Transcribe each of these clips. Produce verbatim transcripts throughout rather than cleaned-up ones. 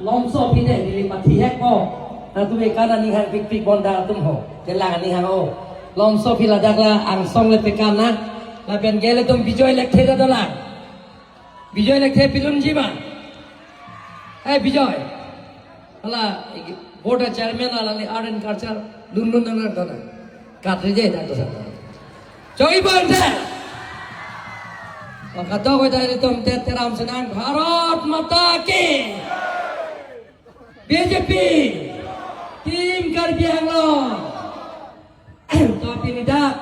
Lomso aphi de, neli pathi hek po. Latum ekan aning hang pikpik bonda atum ho. Chelang aning hang o. Lomso aphi ladak la angsong le pekan na. Lapen ke ilitum Bijoy Lekthe ta dolang. Bijoy Lekthe pilunji ma. Eh, Bijoy. Hala, board chairman alangli art and culture lunlun nang nang dona. Katri je dak dosa. Choi bang de. Maka to ko dai tum tet teram senang Bharat Mata Ki. B J P. Team Karbi Anglong. To pini dak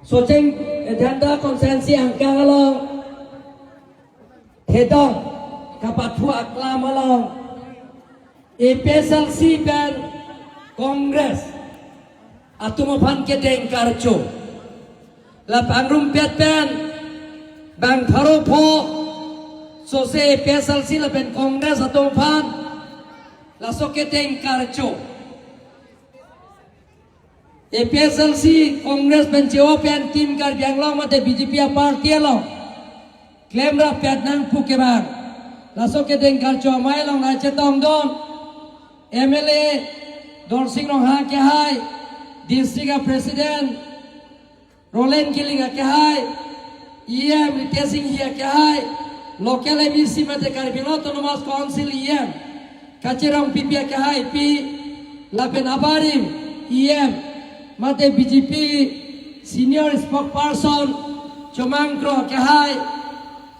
Socheng, eh, Dhenta constituency angkang along thedong kapathu aklam along A P H L C pen Congress atum aphan kedeng karcho. La pangrumpet pen bang pharo pho sose A P H L C lapen Congress atum aphan laso kedeng karcho. A P H L C Congress pen che-o pen Team Karbi Anglong mate B J P a-party along klemrap pet nangpu kevang. Laso kedeng karcho amei along nangchetongdun M L A Dorsing Ronghang akehai, District a-President Roland Killing akehai, E M Ritesh Enghi akehai, local M A C mate Karbi Anglong Autonomous Council E M Kachirong P P akehai pi, lapen abarim E M mate B J P senior spokesperson Chomang Kro akehai,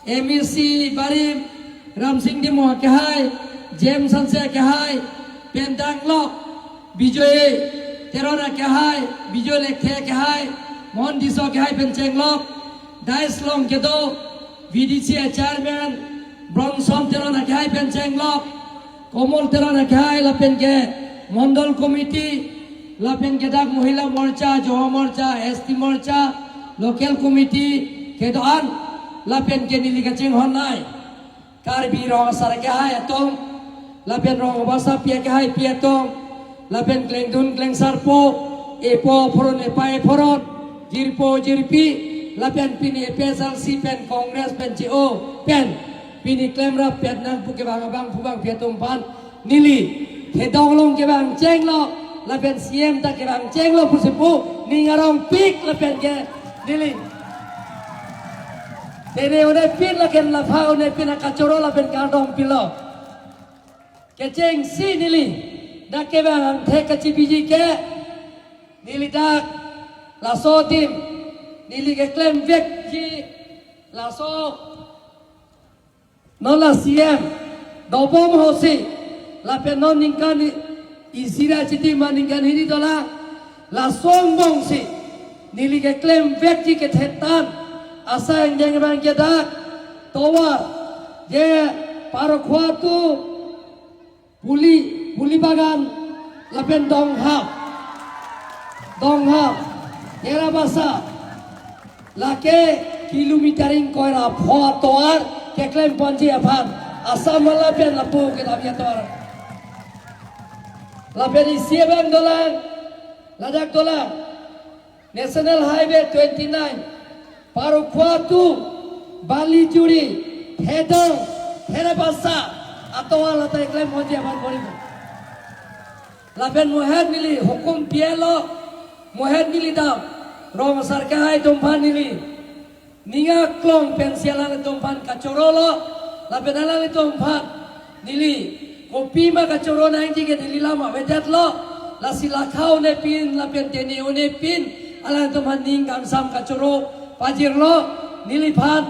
M A C barim Ramsing Timung akehai, James Hanse akehai, pen danglok Bijoy Teron akehai, Bijoy Lekthe akehai, Mohon Tisso akehai pen chenglok, dais along kedo V D C a-chairman Bronson Teron akehai pen chenglok, Komol Teron akehai lapen ke Mondol Committee, lapen ke dak Mohila Morcha, Yuva Morcha, S T Morcha, Local Committee kedo-an, lapen ke neli kachinghon nai Karbi rong asar akehai atum, lapen rong abasapi akehai pi atum, lapen klengdun klengsarpo, epo aphoron epa aphoron, jirpo jirpi, lapen pini A P H L C pen Congress pen che-o pen pini klemrap pet nangpu kevang abangphu bangphi atum aphan neli thedong along kevang chenglo, lapen C M ta kevang chenglo pusi pu ning arongpik lapen ke neli tene un'e pin lapen lapha un'e pin akachoro lapen kardom pilo. Kechengsi neli dak kevang angthek kachebiji ke neli dak laso adim neli keklem vekji laso non la C M dobom ahutsi lapen non ningkan i-, isi ra chiti ma ningkan hini dolang, laso angbongsi neli keklem vekji kethe tan asai angdeng abang ke dak tovar je Parokhuatu, Puli, Puli Bagan, lapen Donghap, Donghap, Terabasa, lake kilometer ingkoi ra pho atovar keklem ponji aphan Assam wala pen lapu kedam atovar. Lapen isi abang dolang, ladak dolang National Highway twenty-nine, Parokhuatu, Balijuri, Thedong, Therabasa, atovar lata keklem ponji aphan bori. Lapen mohet neli hukum pielo, mohet neli dam, rong asar akehai atum aphan neli ning aklong pensi alanglitum aphan kachorolo, lapen alanglitum aphan neli kopi ma kachoro nangji ke neli lam avedetlo, lasi lakha un'e pin, lapen tene un'e pin, alanglitum aphan ning kangsam kachoro pajirlo, neliphan,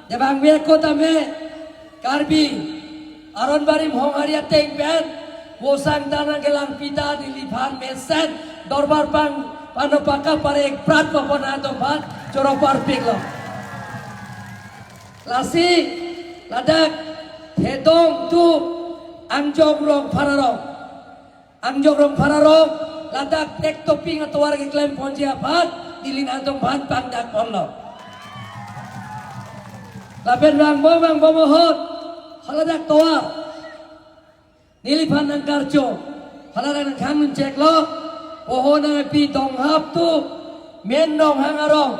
jabang ve ko tame, Karbi aron barim honghari ateng pen, vosang tanang kelang pita neliphan mesen, dorbar pang, pano paka parek prat papona atum aphan, choro parpiklo. Lasi, ladak, Thedong tu, Angjok rong Phararong. Angjok rong Phararong, ladak tek toping atovar keklem ponji aphan, neli nangtum aphan pangdak ponlo. Lapen vangbom vangbom ahut, haladak tovar neliphan nangkarcho, haladak nangkhang nuncheklo, poho nangpi Donghap tu, main Ronghang arong,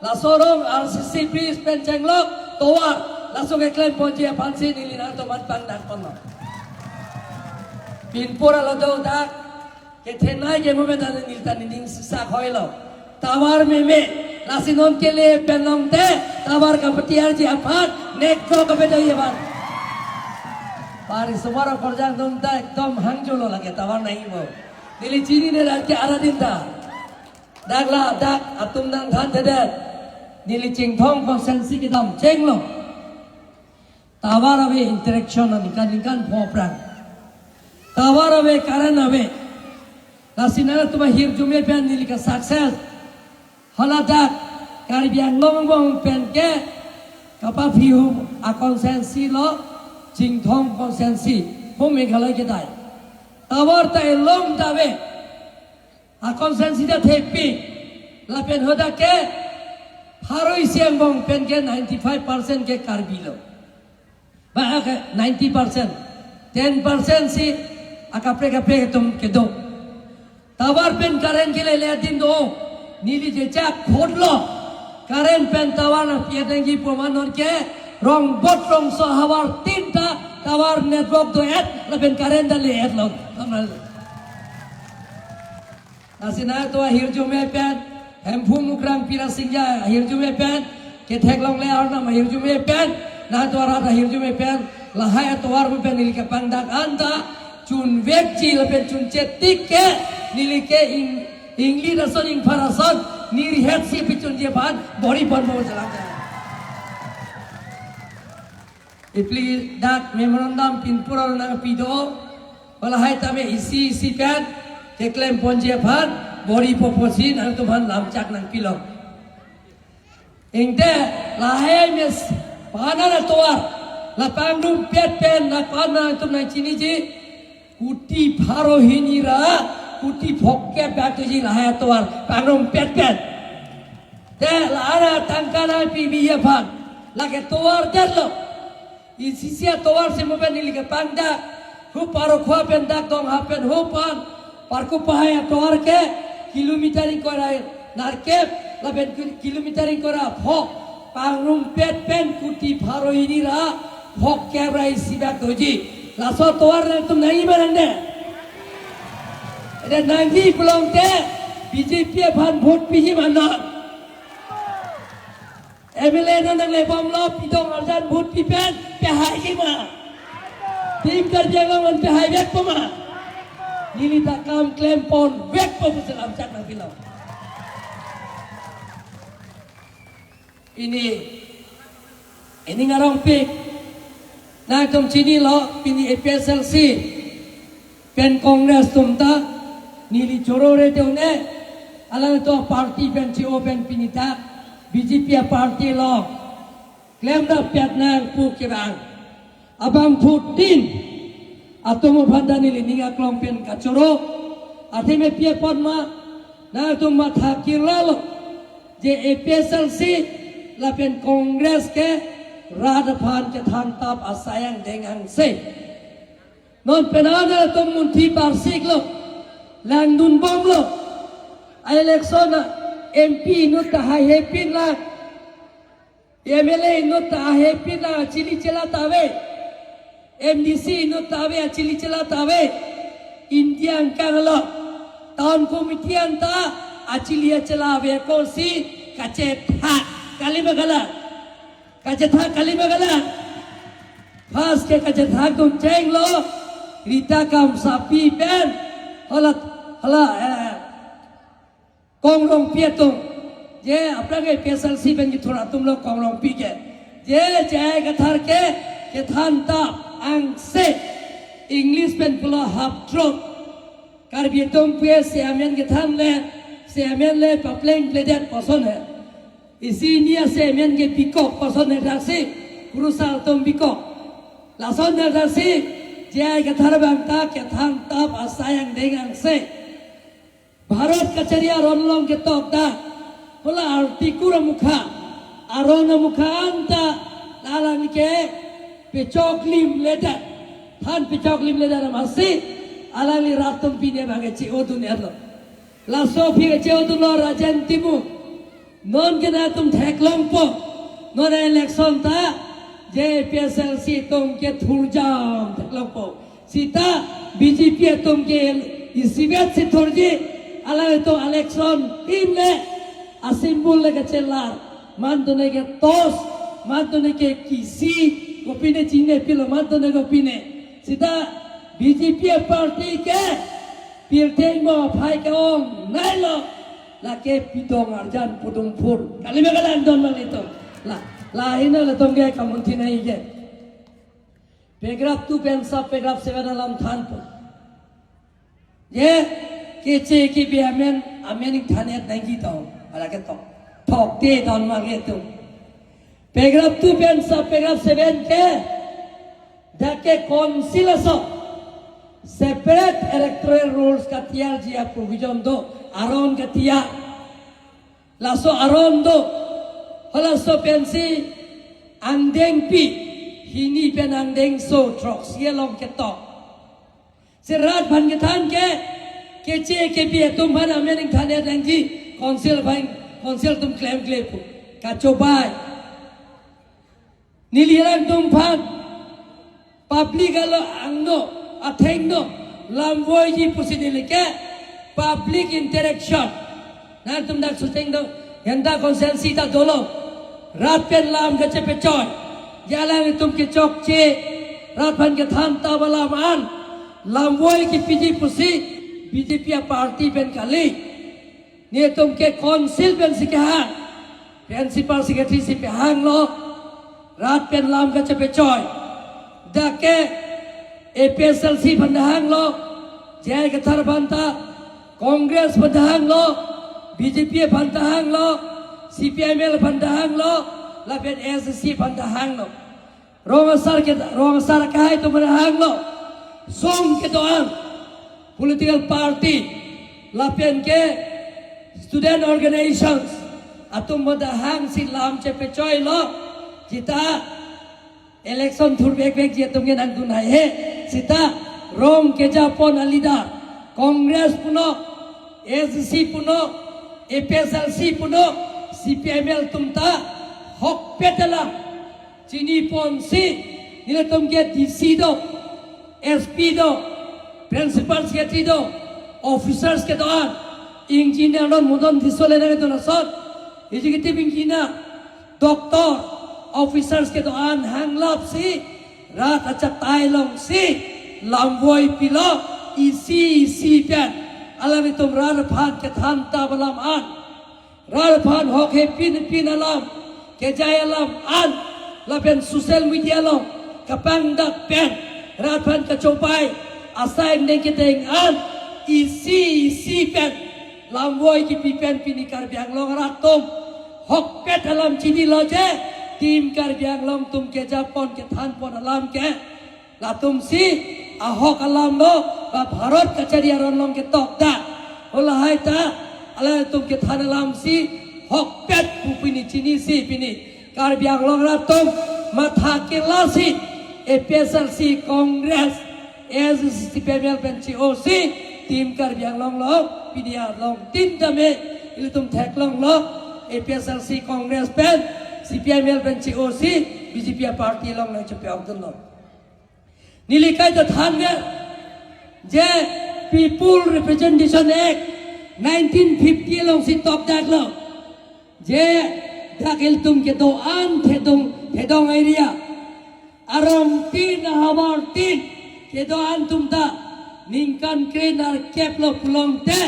laso rong R C C bridge pen chenglok, tovar, Laso keklem ponji aphansi neli nangtum aphan pangdak ponlo. Pinpur alo do dak kethenei ke momen tadi neli ta ning sak hoilo. Tovar meme, lasi non kele pen longte tovar kapatiarji aphan, nek ko kapedai aphan. Pari sumar korjang atum ta ekdom hangjulo lake tovar nangji mo. Neli chinine dak ke ara din ta. Dak ladak atum nangthanthedet. Neli Chinthong constituency kedam chenglo. Tovar ave, interaction aningkan ningkan pho aphrang. Tovar ave, current ave. Lasi nangtum ahirjume pen neli ke success. Haladak Karbi Anglong angbong pen ke kapaphi ahu a constituency lo, Chinthong constituency, hu Meghalaya kedai. Tovar ta elong ta ave. A constituency ta thepi. Lapen hadak ke pharo isi angbong pen ke ninety-five percent ke Karbi lo. Ba ke ninety percent. Ten percent si akaprek kaprek atum kedo. Tovar pen current kelele adin do. Neli jejak khotlo. Current pen tovar nangpi-et nangji pu ma non ke Rongbot Rongso havar tin ta tovar network do-et lapen current ta le-et lo. Lasi nangtum ahirjume pen, Hemphu Mukrang Pira Singja ahirjume pen, ketheklongle arnam ahirjume pen, nangtum arat ahirjume pen, lahai atovar pen neli kepangdak anta, chunvekji lapen chunche tik ke, neli ke ing, ingli ason ingphar ason, nirhet si pichunji aphan, bor-i ponpo jalang. Ipli dak memorandum pinpur alo nangpi do, halahai tame isi isi pen keklem ponji aphan, bor-i popo si nangtum aphan lamchak nangpilo. Ingte lahai mes panan atovar, la pangrumpet pen, la panan atum nangchiniji, kuti pharo hini ra, kuti phongkep bak tuji lahai atovar, pangrumpet pen. Te la-an atangka nangpibi aphan, lake tovar detlo. Isi isi atovar si momen neli kepangdak, hu Parokhowa pen dak Dongha pen hu pan, Parkup Pahai atovar ke, kilometer ingkoi ra nerkep, lapen kil-, kilometer ingkoi ra pho, pangrumpet pen kuti pharo hini ra, phongkep ra isi bak doji. Laso atovar nangtum nangji ma nangji? Ede nangji pulote, B J P aphan vote piji ma non? M L A non nanglebomlo, pidong arjan vote pi pen, pehaiji ma? Team Karbi Anglong an pehaivekpo ma? Neli ta kam klem ponvekpo pusi lamchak nangpilo. Pini, ening arongpik, nangtum chinilo, pini A P H L C pen Congress atum ta, neli choro re te un-e, alangtum aparty pen chi-o pen pini ta, B J P aparty lo, klemrap piat nang pu kevang. Abangphutin atum aphan ta neli ning aklong pen kachoro. Athema pi apot ma, nangtum matha kirlalo, je A P H L C lapen Congress ke rat aphan kethan tap asai angdeng angse. Non penang atum munthi parsiklo, langdunbomlo. A election a M P inut ta haihepin lang. M L A inut ta haihepin lang, achili chela ta ave. M D C inut ta ave, achili chela ta ave. India angkang lo. Town committee anta achili achela ave kosi kachetha. Kali ma kalang? Kachetha kali ma kalang? First ke kachetha atum chenglo. Rita Khamsapi pen. Hala, hala, eh, Kong Rongpi atum. Je aphrang A P H L C pen kethur atum lo Kong Rongpi ke. Je J I Kathar ke kethan tap angse. English pen pulo half truth. Karbi atum pu-e isi amen kethan le, isi amen le papleng pledet puson he. Isi hini isi amen ke pikok puson he daksi, kurusar atum pikok. Lason he daksi, J I Kathar abang ta kethan tap asai angdeng angse. Bharat kachari aron along ketok ta, pu la article amukha, aron amukha anta, la alang ke pechoklimledet, than pechoklimledet amatsi, alangli rat atum pine abang ke che-odun-etlo. Laso aphi ke che-odunlo Rajen Timung. Non ke nangtum theklongpo. Non election ta, J P S L C atum ke thurjam theklongpo. Sita B J P atum ke isivet si thurji, alanglitum election team le, a-symbol le kachelar, mantune ke toss, mantune ke kisi, kopine chinine pilo, mantune kopine. Sita B J P party ke pirthe mo phai ke-ong nailo, lake pidong arjan pudung phur. Kalima kalang don nanglitum. La, lahei nanglitum ke kamunthi nangji ke. Paragraph two pen sub paragraph seven alam thanpo. Je keche kebi amen, amen ingthan-et nangji to. Hala ke to. Thokte don nanglitum. Paragraph two pen sub paragraph seven ke, dak ke council aso separate electoral rolls katiyarji a-provision do, aron katiya. Laso aron do, halaso pensi angdengpi hini pen angdengso throksi along ketok. Si rat aphan kethan ke, keche kebi atum aphan amen ingthan-et nangji, council aphan, council atum klemkle pu. Kachobai. Neli alangtum aphan, public alo angno, athengno, lam voiji pusi neli ke, public interaction. Nangtum dak suteng do, genta konsensi ta dolo. Rat pen lam kachepechoi. Je alanglitum kechokche, rat aphan kethan tap alam an, lam voi kepiji pusi, B J P a-party pen kali. Netum ke council pensi kehang. Principal secretary si pehanglo. Rat pen lam kachepechoi. Dak ke A P H L C aphan ta hanglo. J I Kathar aphan ta. Congress aphan ta hanglo. B J P aphan ta hanglo. C P I M L aphan ta hanglo. Lapen A S D C aphan ta hanglo. Rong asar ke, rong asar akehai atum aphan ta hanglo. Song kedo-an political party lapen ke student organizations atum aphan ta hangsi lam chepechoilo. Sita election thurvekvekji atum ke nangdun haihe. Sita rong kejapon a-leader, Congress puno, A S D C puno, A P H L C puno, C P I M L atum ta hokpet alam chiniponsi, nelitum ke D C do, S P do, Principal Secretary do, officers kedo-an, engineer non mudon diso le nangdun ason, executive engineer, doctor, officers kedo-an hanglapsi, rat achatai alongsi lam voipilo, isi isi pen alanglitum rat aphan kethan tap alam an. Rat aphan hok hepin pin alam, kejai alam an, lapen social media along kapangdak pen rat aphan kachobai asai angdeng kedeng an, isi isi pen lam voi kipi pen pini Karbi Anglong arat atum hokpet alam chinilo je, Team Karbi Anglong atum kejapon kethanpon alam ke latumsi ahok alam lo, ba Bharat kachari aron along ketok da. Halahai ta, alangtum kethan alamsi hokpet pu pini chinisi pini Karbi Anglong arat atum matha kelasi, A P H L C, Congress, A S D C, C P I M L pen chi-osi, Team Karbi Anglong lo, pini along tin tame ilitum theklonglo, A P H L C, Congress pen, C P I M L pen chi-osi, B J P a-party along nangchepe-okdunlo. Neli kaita thanver, je People Representation Act nineteen fifty alongsi tokdaklo. Je dak ilitum kedo-an Thedong, Thedong area, arong tin, ahavar tin kedo-an atum ta ningkan kre-nerkep lo pulote,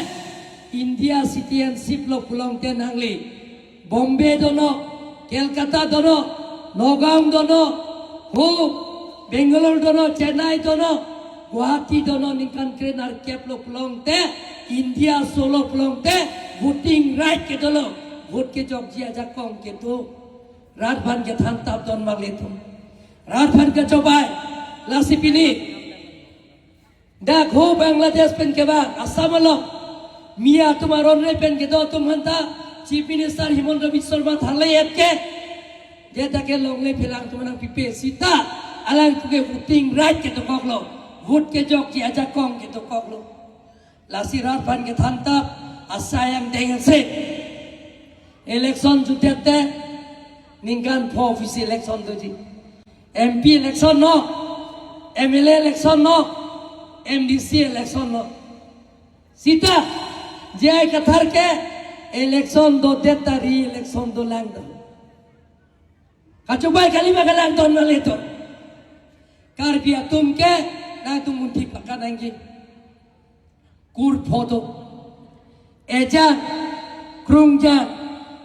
India citizenship lo pulote nangli. Bombay dono, Kolkata dono, Nagaon dono, ho, Bangalore dono, Chennai dono, Guwahati dono, ningkan kre-nerkep lo pulote, India aso lo pulote, voting right kedo lo, vote kejokji ajakong kedo. Rat aphan kethan tap don marli atum. Rat aphan kachobai, lasi pini dak ho Bangladesh pen kevang, Assam along Miya atum aron re pen kedo atum aphan ta Chief Minister Himanta Biswa Sarma thanle-et ke, je dak ke longle phelang atum nangpipe, sita alangtum ke voting right kedokoklo, vote kejokji ajakong kedokoklo. Lasi rat aphan kethan tap, asai angdeng se. Election jutdet te, ningkan pho aphi si election doji. M P election lo, M L A election lo, M D C election lo. Sita, J I Kathar ke election dodet ta re-election dolang do. Kachobai kali ma, kalang ton ma le to. Karbi atum ke nangtum munthi pakan nangji. Kur pho do. Ejang, Krungjang,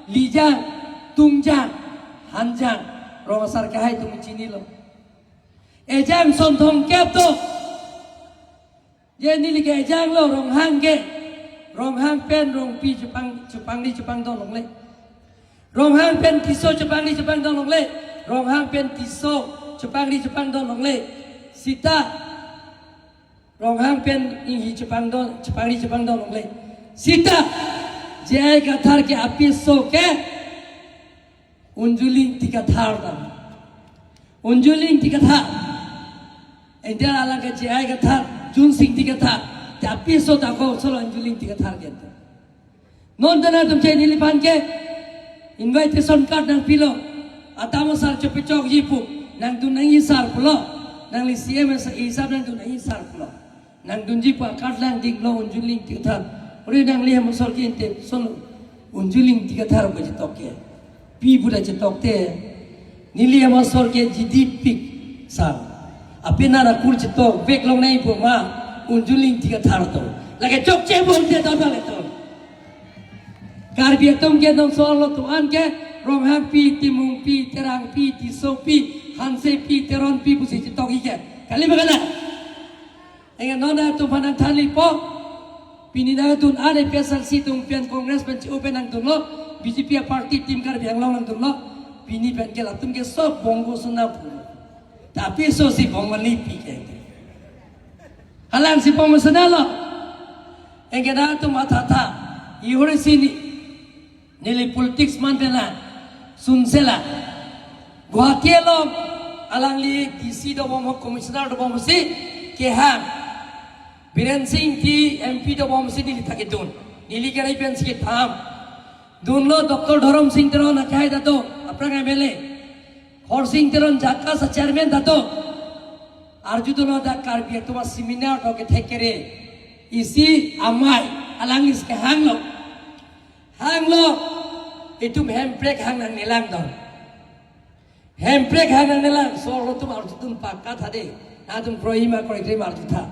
Lijang, Tungjang, Hanjang. Rong asar kehai atum chinilo. Ejang son thomkep do. Je neli ke ejang lo, Ronghang ke. Ronghang pen Rongpi chepang, chepangri chepangdon longle. Ronghang pen Tisso chepangri chepangdon longle. Ronghang pen Tisso chepangri chepangdon longle. Sita Ronghang pen Inghi chepangdon, chepangri chepangdon longle. Sita J I Kathar ke apiso ke Unjuling Ingti Kathar ta. Unjuling Ingti Kathar. India alang ke J I Kathar, Junsing Ingti Kathar. Te apiso ta ko solo Unjuling Ingti Kathar ke. Non ta nangtum chai neliphan ke invitation card nangpilo. Atamo sar chopechokji pu. Nangdun nangji sar pulo. Nangli C M asa isap nangdun nangji sar pulo. Nangdunji pu a-card lang dinglo Unjuling Ingti Kathar. Ore nangli hem asor ke inte son Unjuling Ingti Kathar ko chetok ke. Pi pu ta chetok te. Neli hem asor ke jidit pik sa. Apenar akur chetok vek longnei pu ma Unjuling Ingti Kathar to. Lake chokche bom te ta bang to. Karbi atum ke nongso arlo atum an ke Ronghangpi, Timungpi, Terangpi, Tissopi, Hansepi, Teronpi pusi chetok-ik ke. Kali ma kalang? Enke non nangtum aphan nangthanlipo. Pini nangdun an A P H L C atum pen Congress pen che-o pen nangdunlo. B J P a-party tim Karbi Anglong nangdunlo. Pini pen ke latum ke sob Bongo Sena pu. Tapi so si Bongo Lipi ke. Halangsi Bongo Sena lo. Enke nangtum mathatha. Ihori sini. Neli politics man pela, sunsela. Guwahati along alangli D C dobom ho, commissioner dobom ho si kehang. Biren Singh Engti M P dobom ho si neli ta kedun. Neli kere pensi ketham. Dunlo Doctor Dhorom Sing Teron akehai ta do, aphrang M L A. Khorsing Teron JACAS a-chairman ta do. Arjudunlo dak Karbi atum a-seminar do kethek kere. Isi amei, alangli si kehanglo. Hanglo, itum hemprek hang nangnelang do. Hemprek hang nangnelang, so-arlo atum arjudun pakatha de. Nangtum kroima kroikre ma arjutha.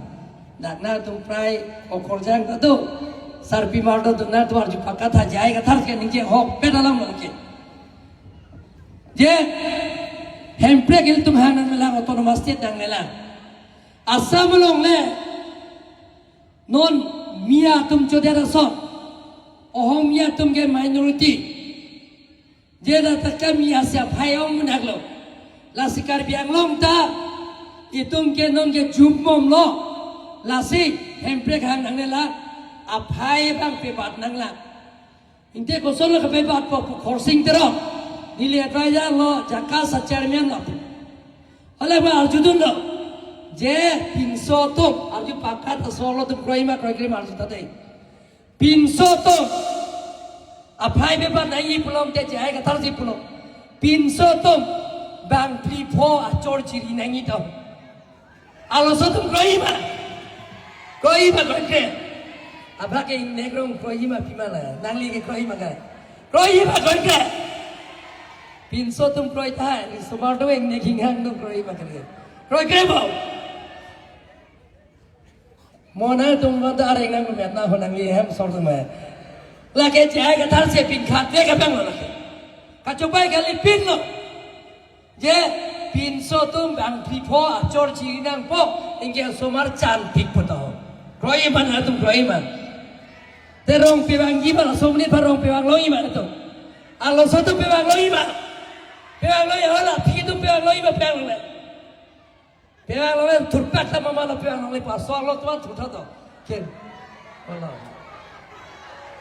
Dak nangtum prai okorjang ta do. Sarpi mar do, nangtum arju pakatha, J I Kathar ke ningje hokpet alam lo ke. Je, hemprek ilitum hang nangnelang, autonomous state nangnelang. Assam along le, non Miya atum chodet ason, Ohomia atum ke minority. Je la ta kami asia phai ong munak lo. Lasi Karbi Anglong ta, itum ke non ke jumom lo. Lasi hemprek hang nangnela, aphai bang pebat nanglang. Inte kosonlo kapebatpo pu Khorsing Teron. Neli advisor lo, JACAS a-chairman lo. Hala ba arjudunlo. Je pinso atum, arju pakatha, so-arlo atum kroima kroikre ma arjutha de. Pinso atum. Aphai pebat nangji pulote J I Kathar si pulo. Pinso atum bang phli pho achor chiri nangji to. Arloso atum kroima. Kroima kroikre. Abang ke ingnek rong kroima pima la. Nangli ke kroima ka. Kroima kroikre. Pinso atum kroitha, osomar atum ingnek hinghang atum kroima kroikre. Kroikre bo. Mo nangtum mata areng nangmemet na ho nangli hem asor atum ma. Lake J I Kathar si pinkhat de kabang lo lake. Kachobai kali pin lo. Je, pinso atum bang phli pho achor chiri nangpo, anke osomar chan thik poto. Kroima nangtum kroima. Te rong pevangji ma, laso amonit aphan rong pevanglongji ma nangtum. Arloso atum pevanglongji ma. Pevanglongji hala, aphi atum pevanglongji ma, pevanglongle. Pevanglongle thurpak ta mama lo pevanglongle pa, so-arlo atum thurtha to. Ken. Hala.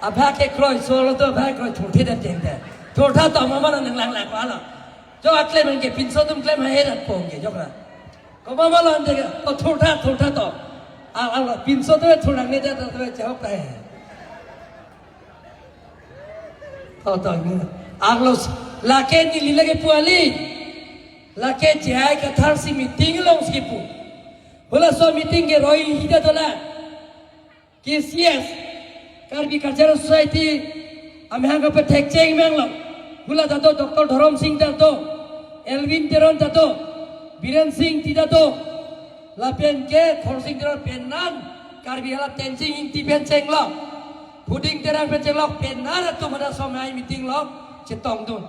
Abang ke kroi, so-arlo atum abang kroi thurthe dan jeng de. Thurtha to mama lo nanglang lang pa lo. Jo aklem ke pinso atum klem hai dan pong ke jokra. Ko mama lo ande ke, ko thurtha, thurtha to. A, a, pinso atum thur nangne de to, to chehok ta he. To, to, ne. Arlo, lake neli lake pu kali. Lake J I Kathar si meeting alongsi kipu. Halaso meeting ke roi hida dola. K C S, Karbi Cultural Society, amahang kapathek cheng menglo. Hula ta do, Doctor Dhorom Sing ta do, Elwin Teron ta do, Biren Singh Engti ta do. Lapen ke Khorsing Teron penan, Karbi hala Tensing Ingti pen chenglo. Phuding Terang pen chenglo, penan atum halaso amei meeting along chetongdun.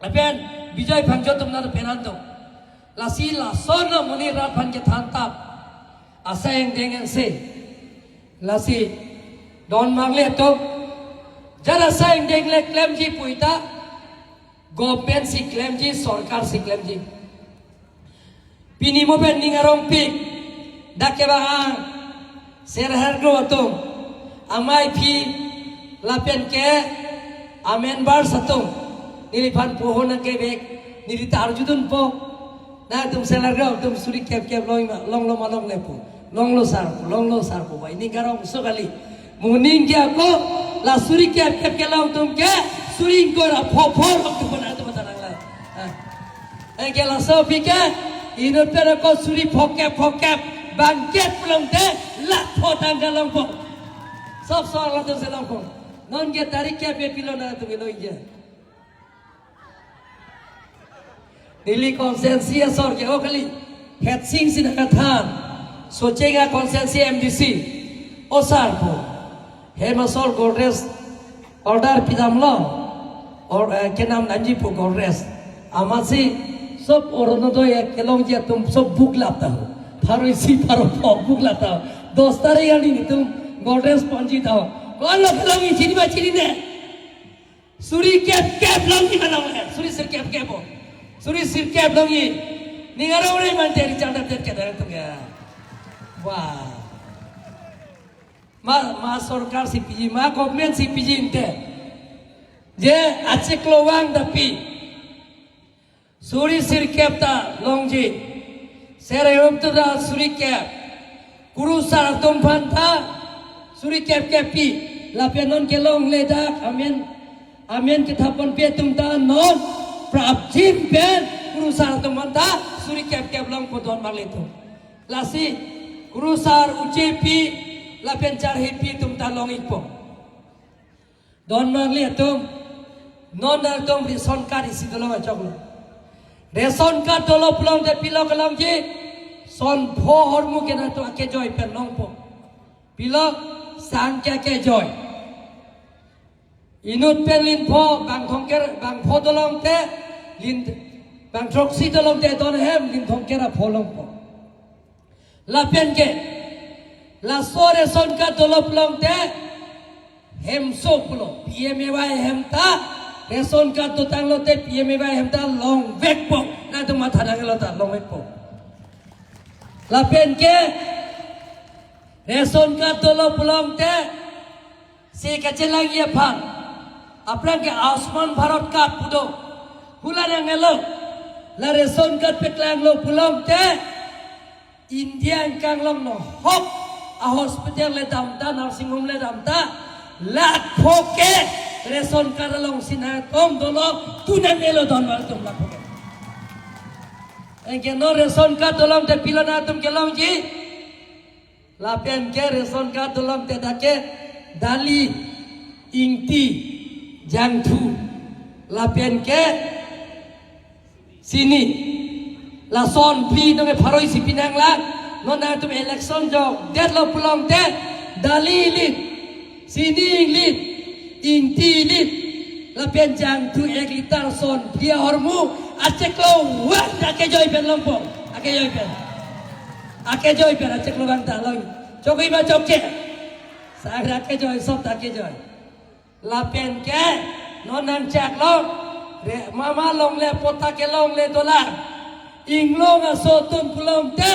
Lapen Bijoy Phangcho atum nat penan do. Lasi lason amonit rat aphan kethan tap. Asai angdeng angse. Lasi don marli atum. Jar asai angdeng le klemji puita. Government si klemji, sorkar si klemji. Pini mo pen ning arongpik, dak kevang-an, ser hergro atum, amaiphi lapen ke amembars atum, neliphan pohon nangkevek, neli ta arjudunpo, nangtum ser hergro atum suri kep kep longma, longlo ma longle pu, longlo sar pu, longlo sar pu, ba ining karongso kali. Moning ke ako, la suri kep kep kelong atum ke, suri ingkoi ra pho pho longpo nangtum ta nanglang. Ah. Anke laso aphi ke, inut pen ako suri phokep phokep bangket pulote lakh pho tangka longpo. Sob sor latum si longpo. Non ke tarik kep pilo nangtum kelong ke. Neli constituency asor ke o kali. Hetsing si nangkethan. Socheng a constituency M D C. O sar pu. Hem asor Godrej order pidamlo. Or, eh, kenam nangji pu Godrej. Amatsi sob Orunodoi kelongji atum sob book lap ta ho. Pharo isi pharo pho book lap ta ho. Dos tarik arni netum Godrej ponji ta ho. Ko-an lo kelongji, chini ma chinine? Suri kep kep longji ma longle. Suri sir kep kep po. Suri sir kep longji. Ning arong re mante ri chang dap det kedar tung ya. Wah. Ma, ma sorkar si piji, ma government si piji inte. Je achiklo vang dapi. Suri sir kep ta longji. Ser arum tu ra suri kep. Kurusar atum aphan ta suri kep kep pi. Lapen non kelongle dak amen, amen kethapon pi atum ta non prapjin pen kurusar atum aphan ta suri kep kep longpo don marli atum. Lasi kurusar uche pi lapen charhe pi atum ta long-ikpo. Don marli atum, non nangtum ration card isi dolo achoklo. Ration card dolo pulote pilo kelongji, son pho ahormu ke nangtum akejoi pen longpo. Pilo sang ke akejoi. Inut pen lin pho bang thomkep, bang pho dolote, lin bang throksi dolote don hem, lin thomkep ra pho longpo. Lapen ke, laso ration card dolo pulote, hemso pulo, P M A Y hem ta, ration card dotanglote P M A Y hem ta longvekpo, nangtum matha nanglo ta longvekpo. Lapen ke, ration card dolo pulote, si kachelangji aphan, aphrang ke Ayushman Bharat card pu do, hula nanglo, la ration card peklanglo pulote, India angkang along nohok a hospital le damta, nursing home le damta, lakh pho ke ration card alongsi nangtum dolo, tu nangnelo don marli atum lakh pho ke. Anke non ration card dolote pilo nangtum kelongji. Lapen ke ration card dolote dak ke dali, ingti, jangthu. Lapen ke sini. Lason phli nonke pharo isi pi nanglang. Non nangtum election jokdetlo pulote dali ilit, sini ilit, ingti ilit, lapen jangthu ek litar son phli ahormu achiklo vang ta akejoi pen longpo. Akejoi pen. Akejoi pen achiklo vang ta long. Chokji ma chokche? Sang ra akejoi, sob ta akejoi. Lapen ke, non nangchaklo, re, mama longle patta kelongle dolang. Inglong aso atum pulote,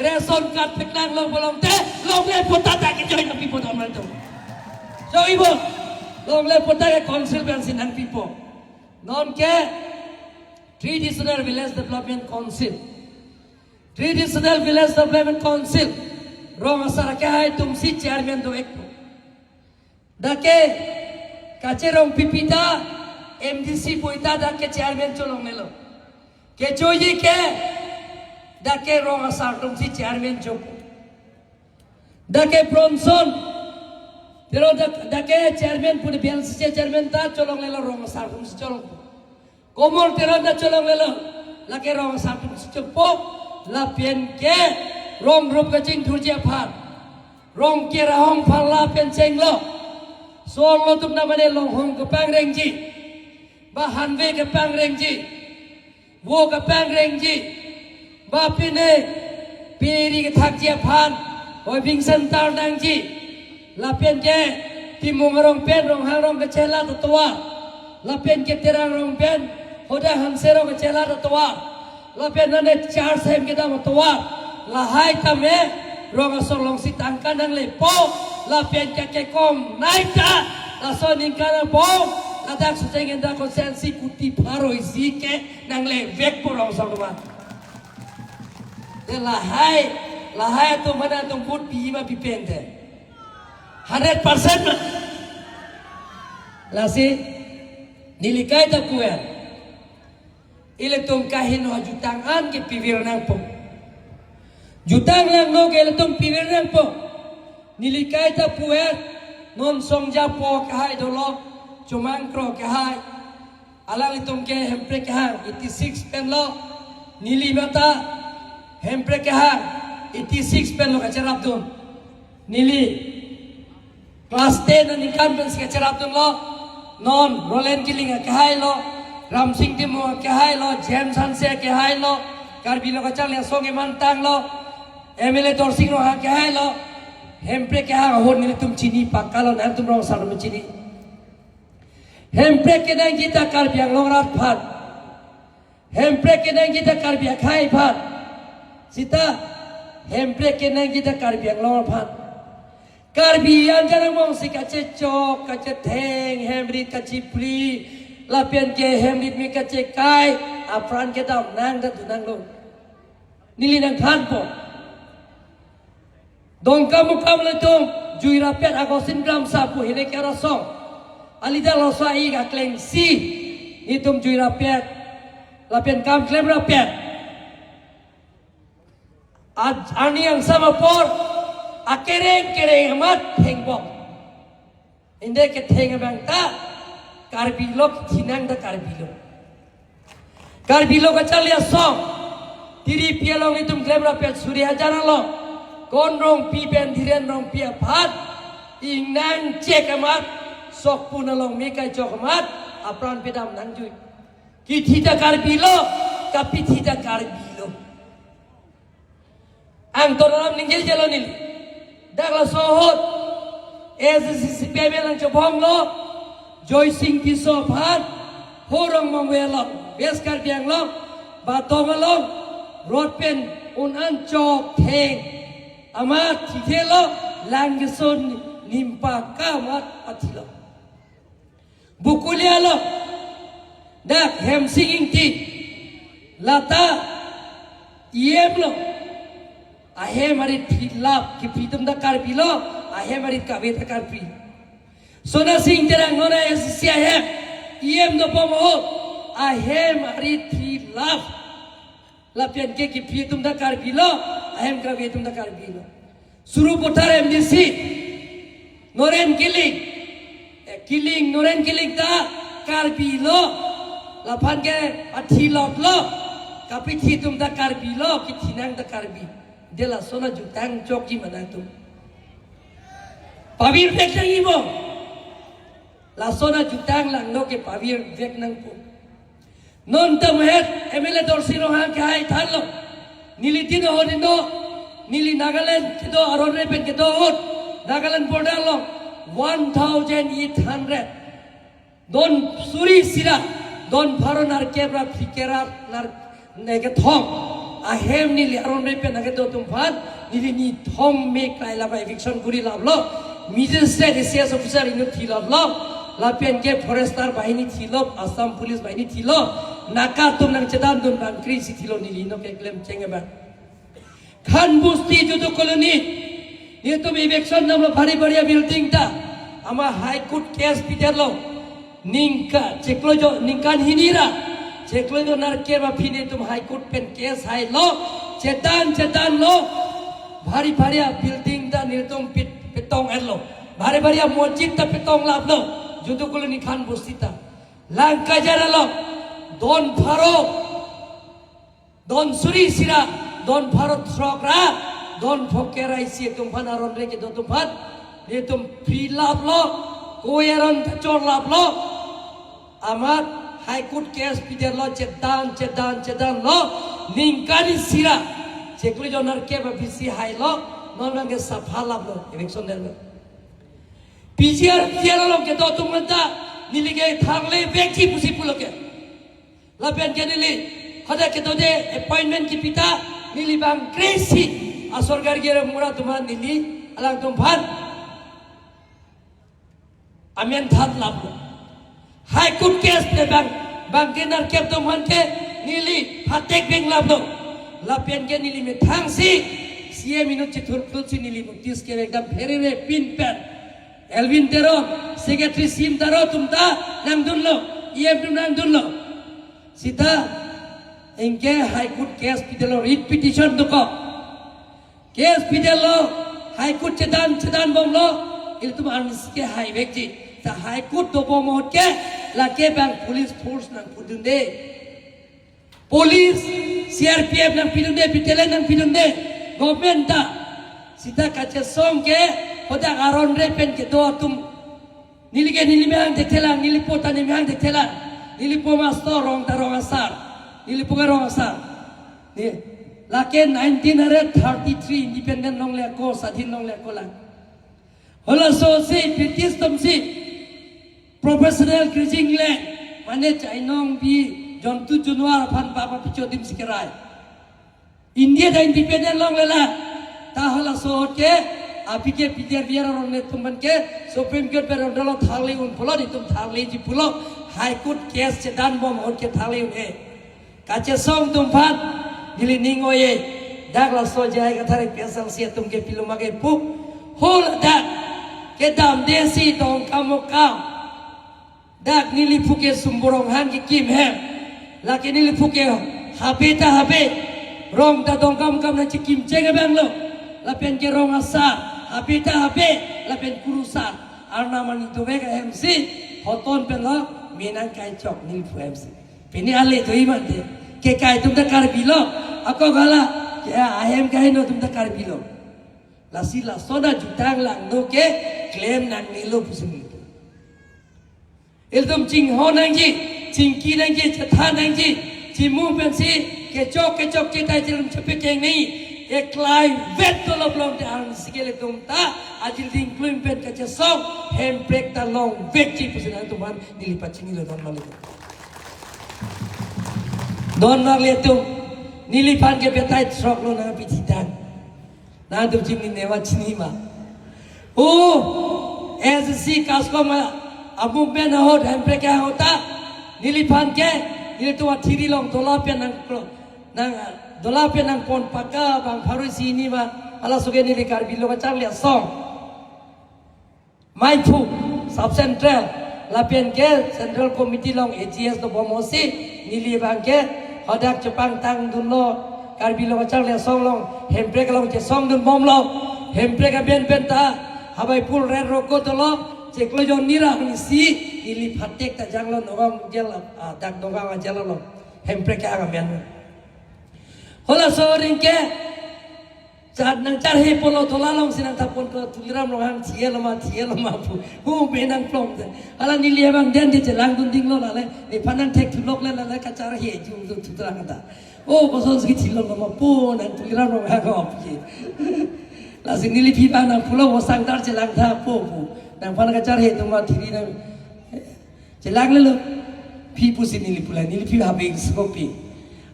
ration card peklanglo pulote, longle patta ta akejoi nangpipo don marli atum. Chokji bo, longle patta ke council pensi nangpipo. Non ke, Traditional Village Development Council. Traditional Village Development Council. Rong asar akehai atumsi chairman do-ikpo. Dak ke kacherong pipi ta M D C puita dak ke chairman cholongnelo. Kechoji ke, dak ke rong asar atumsi chairman chok. Dak ke Bronson Teron, dak, dak ke chairman pu de B L C C chairman ta cholonglelo, rong asar atumsi cholong. Komol Teron ta cholonglelo, lake rong asar atumsi chopo, lapen ke rong rup kachingthurji aphan, rong ke rahong pharla pen chenglo. Solo tum namane longhong kepangrengji, ba hanve kepangrengji, vo kepangrengji, ba pine piri kethakji aphan, oi bingsan tar nangji, lapen ke Timung arong pen Ronghang arong kachelak atovar, lapen ke Terang arong pen Hoda Hanse arong kachelak atovar, lapen nane church hem kedam atovar, lahai tame rong asong alongsi tangka nanglepo, lapen ke kekom naita, laso aningkan angbong, ladak Socheng Inda constituency kuti pharo isi ke nanglevekpo rong asong atovar. Te lahai, lahai atum mana atum vote pi ma pipen te. Hundred percent ma. Lasi, neli kaita pu-er. Ilitum kaheno ajutang an ke pivir nangpo. Jutang langno ke ilitum pivir nangpo. Neli kaita pu-er, non Songja po kehai dolo, Chomang Kro kehai. Alanglitum ke Hemprek kehang, eighty six pen lo, neli mata Hemprek kehang, eighty six pen lo kacherapdun. Neli class ten aningkan pensi kacherapdunlo, non Roland Killing akehai lo, Ramsing Timung akehai lo, James Hanse akehai lo, Karbi Lo Kacharli Asong kemantang lo, M L A Dorsing Ronghang akehai lo, Hemprek kehang ahut nelitum chini pakka lo, nangtum rong asar atum chini. Hemprek kenangji ta Karbi Anglong arat aphan. Hemprek kenangji ta Karbi akhei aphan. Sita, Hemprek kenangji ta Karbi Anglong aphan. Karbi anjan angbongsi kachechok, kachetheng, hem rit kachipri, lapen ke hem rit me kachekai, apran kedam nang ta dunanglo. Neli nangthanpo. Dongkamukam ilitum juirapet Augustine Kramsa pu hile ke arasong. Alida losa ik aklengsi itum juirapet. Lapen kam klemrapet. Aj-, arni angsam apor akereng kereng amat thengbom. Inde ketheng abang ta Karbi Lo, kethinang ta Karbi Lo. Karbi Lo Kacharli Asong, tiri pi along itum klemrapet suri hajar along, Kon Rongpi pen Dhiren Rongpi aphan, ingnang chek amat, sokpun along me kaichok amat, apran pedam nangjui. Kithi ta Karbi Lo, kapithi ta Karbi Lo. Angton alam ningjeje lo neli. Dak laso ahut A S D C C P I M L nangchobong lo. Joysing Tisso aphan Horong Mongve along, West Karbi Anglong, Batong along, rot pen un-an choktheng amat thithe lo, lang keson nimpaka amat pathi lo. Bokolia lo, dak Hemsing Ingti, lata E M lo, ahem arit philap, kiphi atum ta Karbi lo, ahem arit kave ta Karbi. Sona Sing Terang non A S D C ahem, E M dobom ahut, ahem arit philap. Lapen ke kiphi atum ta Karbi lo, ahem kave atum ta Karbi lo. Sarupathar M D C, Noren Killing. Eh, Killing, Noren Killing ta Karbi lo. Laphan ke athilot lo. Kapithi atum ta Karbi lo, kethinang ta Karbi. De lason ajutang chokji ma nangtum. Pavirvek nangji mo. Lason ajutang langno ke pavirvek nangpo. Non ta muhet M L A Dorsing Ronghang kehai thanlo. Neli tin ahut indo, neli Nagaland kedo aron re pen kedo ahut, Nagaland border along one thousand eight hundred. Don suri isi ra, don pharo nerkep ra phlikep ra ner ne kethom ahem neli aron re pen nangkedo atum aphan, neli nithom me klai laba eviction kuri laplo, magistrate, A C S officer inut thilaplo, lapen ke forester bahini thilo, Assam Police bahini thilo, naka atum nangchedandun bangkri si thilo, neli inut keklem cheng abang. Khan Busti Judu Colony, netum eviction damlo bhari bhari building ta, ama High Court case pidetlo, ningka, chiklo jo, ningkan hini ra, Chiklo jon nerkep aphi nelitum High Court pen case hailo, chedan chedanlo, bhari bhari a building ta nelitum pit-, pitong-etlo, bhari bhari a mosjid ta pitonglaplo, Judu Colony Khan Bosti ta. Langkajar along, don pharo, don suri isi ra, don pharo throk ra, don phongo ra isi atum aphan aron re kedo atum aphan, nelitum philaplo, koi aron ta chorlaplo. Amat High Court case pidetlo, chedan chedan chedanlo, ningkan isi ra, chiklo jon nerkep aphi si hailo, non abangke saphalaplo, eviction detlo. P G R, P G R along kedo atum aphan ta neli ke thangle vekji pusi pulo ke. Lapen ke neli hadak kedo de appointment kipi ta neli bang crazy asor gargi mura atum aphan neli alangtum aphan amen thanlaplo. High Court case te bang, bangke nerkep atum aphan ke neli phatek venglaplo. Lapen ke neli methang si C M inut chithurthur si neli notice ke ekdam pherere pin pen. Elwin Teron, Secretary Sim Taro atum ta nangdunlo, E M atum nangdunlo. Sita anke High Court case pidetlo, writ petition dokok. Case pidetlo, High Court chedan chedanbomlo, ilitum arnisi ke haivekji. Ta High Court dobom ahut ke lake bang police force nangpudunde, police, C R P F nangpidunde, battalion nangpidunde, government ta. Sita kachesong ke hadak aron re pen kedo atum, neli ke neli mehang thekthelang, neli po ta neli mehang thekthelang. Neli po master, rong ta rong asar, neli po ke rong asar. Ne, lake nineteen thirty-three independent longle ako, swadhin longle ako lang. Halaso si British atum si professional grazing land, mane chainong bi jontu junwar aphan baba picho adim si kerai. India ta independent longle lang. Ta halaso ahut ke aphi ke P G R V R aron nelitum aphan ke Supreme Court pen rondolo thangle un pulo, nelitum thangleji pulo, High Court case chedanbom ahut ke thangle un-e. Kachesong atum aphan neli ning oi-e. Dak laso J I Kathar A P S L C atum ke piloma ke pu. Hol dak kedamde si Dongkamukam, dak neliphu ke Sumbu Ronghang kekim hem, lake neliphu ke habe ta habe, rong ta Dongkamukam nangchekimcheng abanglo. Lapen ke rong asar, habe ta habe, lapen kurusar, arnam arni dovek ahem si hoton penlo, me nangkaichok neliphu hem si. Pini ale do-i mante, kekai atum ta Karbi lo, ako hala ke ahem kaheno atum ta Karbi lo. Lasi lason ajutang langno ke claim nangnelo pusi nelitum. Ilitum chinghon nangji, chingki nangji, chethan nangji, chimung pensi kechok kechok chetai chilum chepekeng nangji, eklai vet dolo pulote arnisi ke ilitum ta ajil dingklum pen kachesong hemprek ta longvekji pusi nangtum aphan neli pachinilo, don marli atum. Don marli atum, neliphan ke batai throklo nangpi thidang. Nangtum chini nema chini ma? O, S C CASCOM a, a movement ahut, hemprek ahut ta, neliphan ke, nelitum athiri along dola pen nangklo, nang, dola pen nangpon pakka bang pharo isi hini ma, halaso ke neli Karbi Lo Kacharli Asong Meiphu Sub Central, lapen ke Central Committee along A G S dobom ahut si, neli abangke hadak chepangtang dunlo, Karbi Lo Kacharli Asong along hemprek along chesong dunbomlo, hemprek aben pen ta Habaipur Red Road ko dolo, chiklo jon ni ra hini si, neli phatek ta janglo Nagaon jail, ah, dak Nagaon jail along, hemprek ke ang amen. Halaso aring ke, chat nangcharhe pulo dola along si nangthapon ko Tuliram Ronghang thielo ma, thielo ma pu. Hu, me nangplong te. Hala neli abang den ke chelang dun dinglo lale. Nephan nangthek thulok le lale kacharhe jum jum thutrang ta. O, koson si thilo ma pu nang Tuliram Ronghang ko pu. Lasi neliphi abang nangpulo, o sangdar chelang tha pu pu. Nangphan kacharhe atum ma thiri nang. Chelang lelo. Phi pusi neli pulai, neliphi habe ing skopi.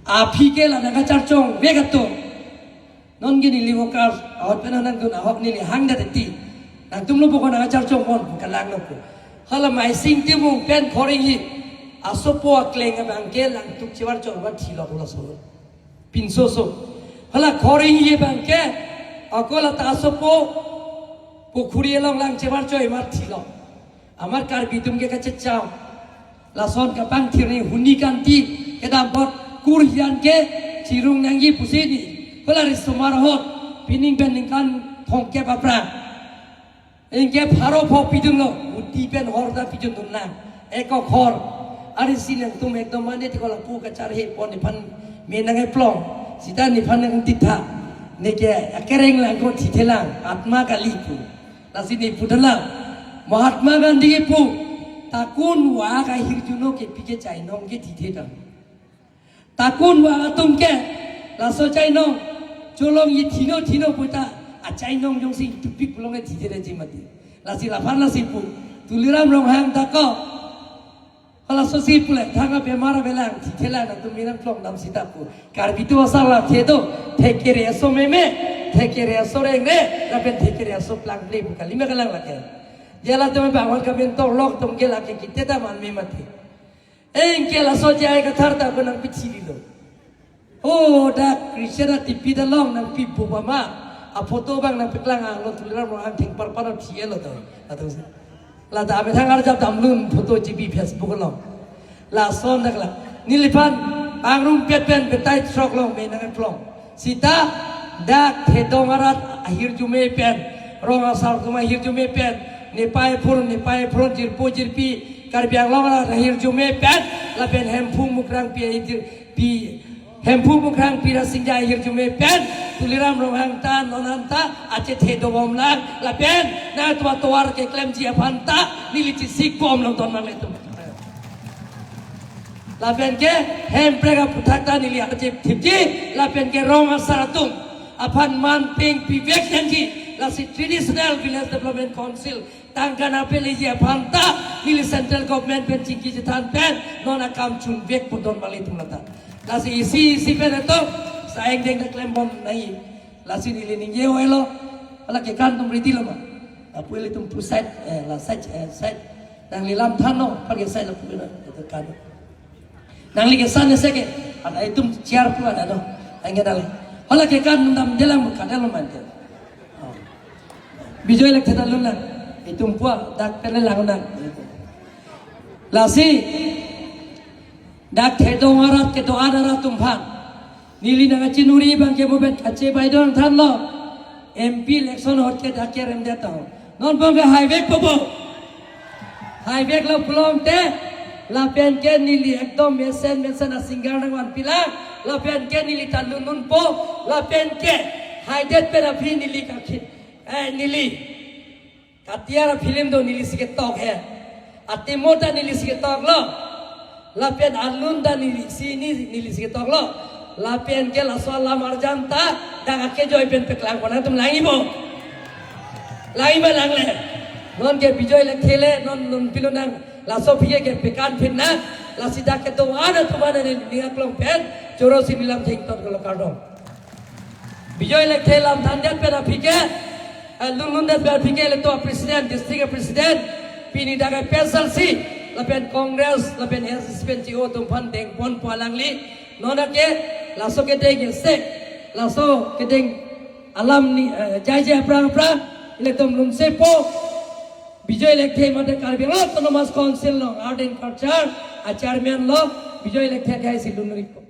Aphi ke la nangkacharchongvek atum. Non ke neli workers ahut pen nangdun ahok neli hangdat eti. Nangtum lo pokok nangkacharchong pon, kalang lo ko. Hala Maising Timung pen Khoringhi asopo akleng abangke langtuk chevar chor va thilo halaso. Pinso so. Hala Khoringhi abangke ako la ta asopo pukhuri along lang chevar choi mar thilo. Amar Karbi atum ke kachecham. Lason kapangthir ni huni kanti, Kedam apot kur hian ke chirung nangji pusi ni. Kola risomar ahut pining pen ningkan thomkep aphrang. Ingke pharo pho pidunlo, uti pen hor ta pidun dun lang. Eko hor. Ari si nangtum ekdom mane ti kola pu kacharhe pon nephan me nang eplong. Sita nephan nang titha. Neke akereng lang ko thithe lang. Atma kali pu. Lasi ne pu dalam. Mahatma Gandhi ke pu. Takun wa ka hirjuno ke pike chainong ke thithe dam. Takun wa atum ke, laso chainong, cholong ye thino thino puta, achainong jongsi tupik pulong e thithe ji mati. Lasi laphan lasi pu, Tuliram Ronghang ta ko, laso si pule, thang abemar abelang, thithe lang, atum me nangplong dam sita pu. Karbi atum asal la the do, thekere aso meme, thekere aso rengre, lapen thekere aso plangple pu kalima kalang lake. Jala atum bangwan kaben to lok atum ke lake kite ta man me mati. Ingke laso J I Kathar ta ako nangpithi lilo. Oh, dak Christian a T V ta long nangpi bu pama. A photo abang nangpeklang anglo Tuliram Ronghang thengparpar a thielo to. Atau si. La ta amethang arjap damlun photo chibi Facebook along. Lason dak la. Neliphan pangrum pet pen betai throk long me nang eplong. Sita dak Thedong arat ahirjume pen, rong asar atum ahirjume pen, nepai phurun, nepai phurun, jirpo jirpi, Karbi Anglong arat ahirjume pen, lapen Hemphu Mukrang pi ahirjume pen, Hemphu Mukrang pi Rasingja ahirjume pen, Tuliram Ronghang ta non anta achethe dobom lang, lapen nangtum atovar keklemji aphan ta neli chesik bom long ton mang letum. Lapen ke Hemprek aputhak ta neli arje thipji, lapen ke rong asar atum aphan man peng pivek nangji, lasi Traditional Village Development Council tangka nangpeleji aphan ta neli central government pen chingki chethan pen non akam chunvek pu ton mang letum lata. Lasi isi isi pen eto sa engdeng ta klembom nai. Lasi neli ningje oilo. Hala kekan atum ready lo ma? Apu ilitum pu side, eh, la side, eh, side. Nangli lam thanlo, apar ke side lapu na, itu kan. Nangli kesan ese ke, ada itum chair pu ada do. Angke dale. Hala kekan atum damdelang bukan lo mante. Oh. Bijoy Lekthe ta lun lang. Itum pu dak pen le lang nang. Lasi dak Thedong arat kedo-an arat atum aphan neli nangkachinuri abang ke mo pen kachebai dun thanlo. M P election ahut ke dak kerem det to. Non abang ke haivek po bo. Haivek lo pulote, lapen ke neli ekdom mesen mesen a singer nangvanpi lang, lapen ke neli ta lunlunpo, lapen ke haidet pen aphi neli kakhin, eh, neli Kathiar a film do neli si ketok he. Atimo ta neli si ketok lo. Lapen alun ta neli si ni neli si ketok lo. Lapen ke laso alam arjan ta dak akejoi pen peklang pon atum langji bo. Langji ma lang le. Non ke Bijoy Lekthe le non non pilo nang laso aphi ke pekan phin na. Lasi dak kedo-an atum aphan neli ning aklong pen choro si neli lam thengton kolo kardom. Bijoy Lekthe lam thandet pen aphi ke, eh, lunlundet pen aphi ke ilitum a president, district a president, pini dak ke P S L C, lapen Congress, lapen A S S P pen chi o atum aphan dengpon pu alangli, non ke, laso kedeng ese, laso kedeng alam ni, eh, jai jai aphrang aphrang, ilitum lunsepo, Bijoy Lekthe mate Karbi Anglong Autonomous Council along Art and Culture a chairman lo, Bijoy Lekthe ke si lunripo.